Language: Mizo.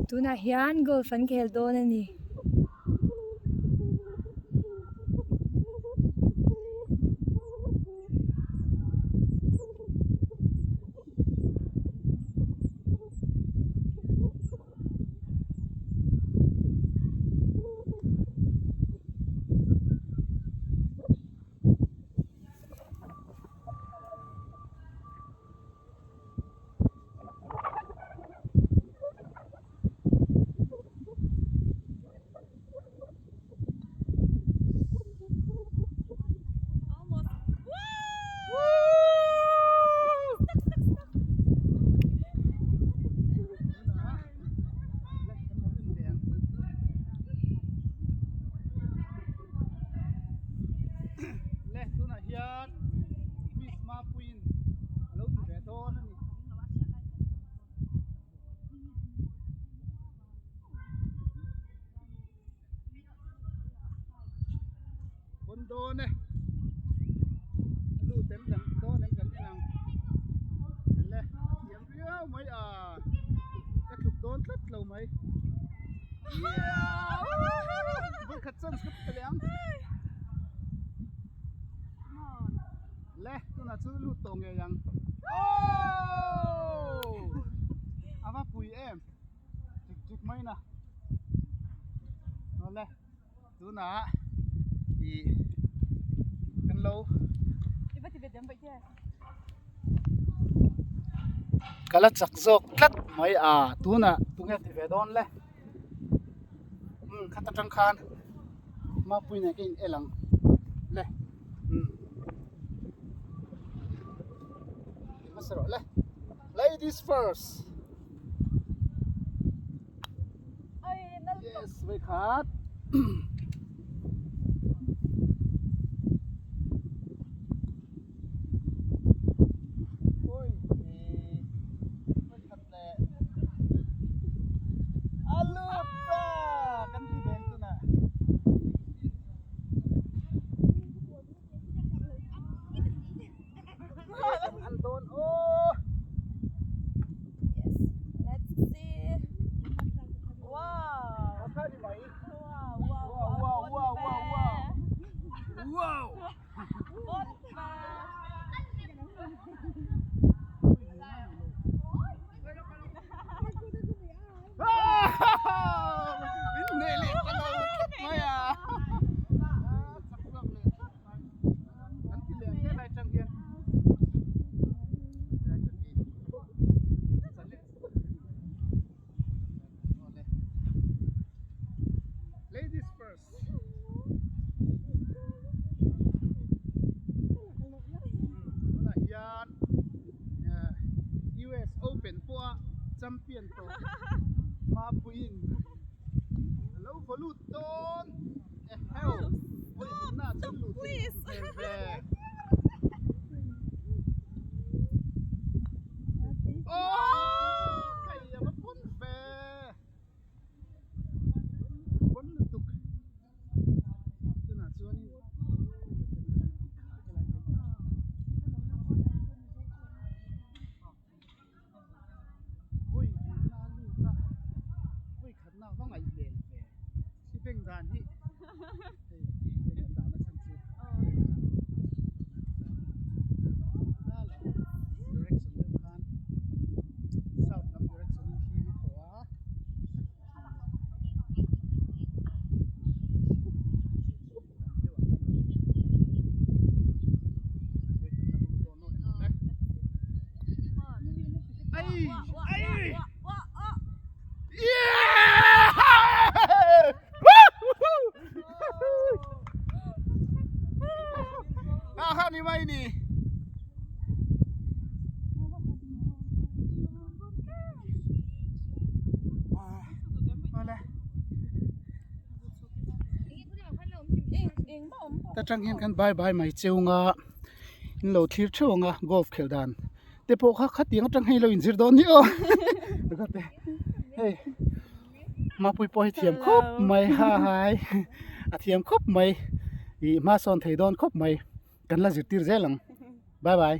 Tunah hian golf an khel dawn a ni. Le tunah hian miss mapuiin a lo ti ve dawn a ni. Pawn dawn e a lut em kan dawn em kan en ang le thiam viau mai a ka tluk dawn tlat lo mai vawikhat chance ka pe leh ang le tunah chu lut tawh ngei ang aww a va pui em. Tik tik mai na awle tunah ih kan lo ka la chak zawk tlat mai a tunah tunge ti ve dawn le umm khat atang khan mapui nen ka in el ang le umm hmasa rawh le ladies first. Yes, vai khat. Ui, vai khat le. Alu ta kan ti veng tu na. An dawn aw. Yes, let's see. Wow. Wow, wow, wow, wow, wow, wow. Wow. Min hneh leh ta lo tlat mai a. Chak zawk leh tlat mai. An ti leh ang helai tang hian. Ladies first. Tunah hian US Open pawha champion tawh Mapuiin a lo vaw lut dawn eheu vawihnihna ah chuan lut thei hmel ve. Aww kei a va pawn ve pawn lutuk tunah chuanin vawi hnihna a lut a vawi khatna a va ngaih hmel ve si bank dan hi hei hei kan dahna chhan chu direction deuh khan south lam direction in thli hi thaw a. Ni mai ni. Ta tang hian kan bye bye mai cheu nga in lo thlir theuh ang a golf khelh dan te pawh kha khatiang atang hian ilo inzir dawn ni aw hei mapui pawh hi thiam khawp mai ha hai a thiam khawp mai ih hma sawn thei dawn khawp mai kan la zirtir zel ang bye bye.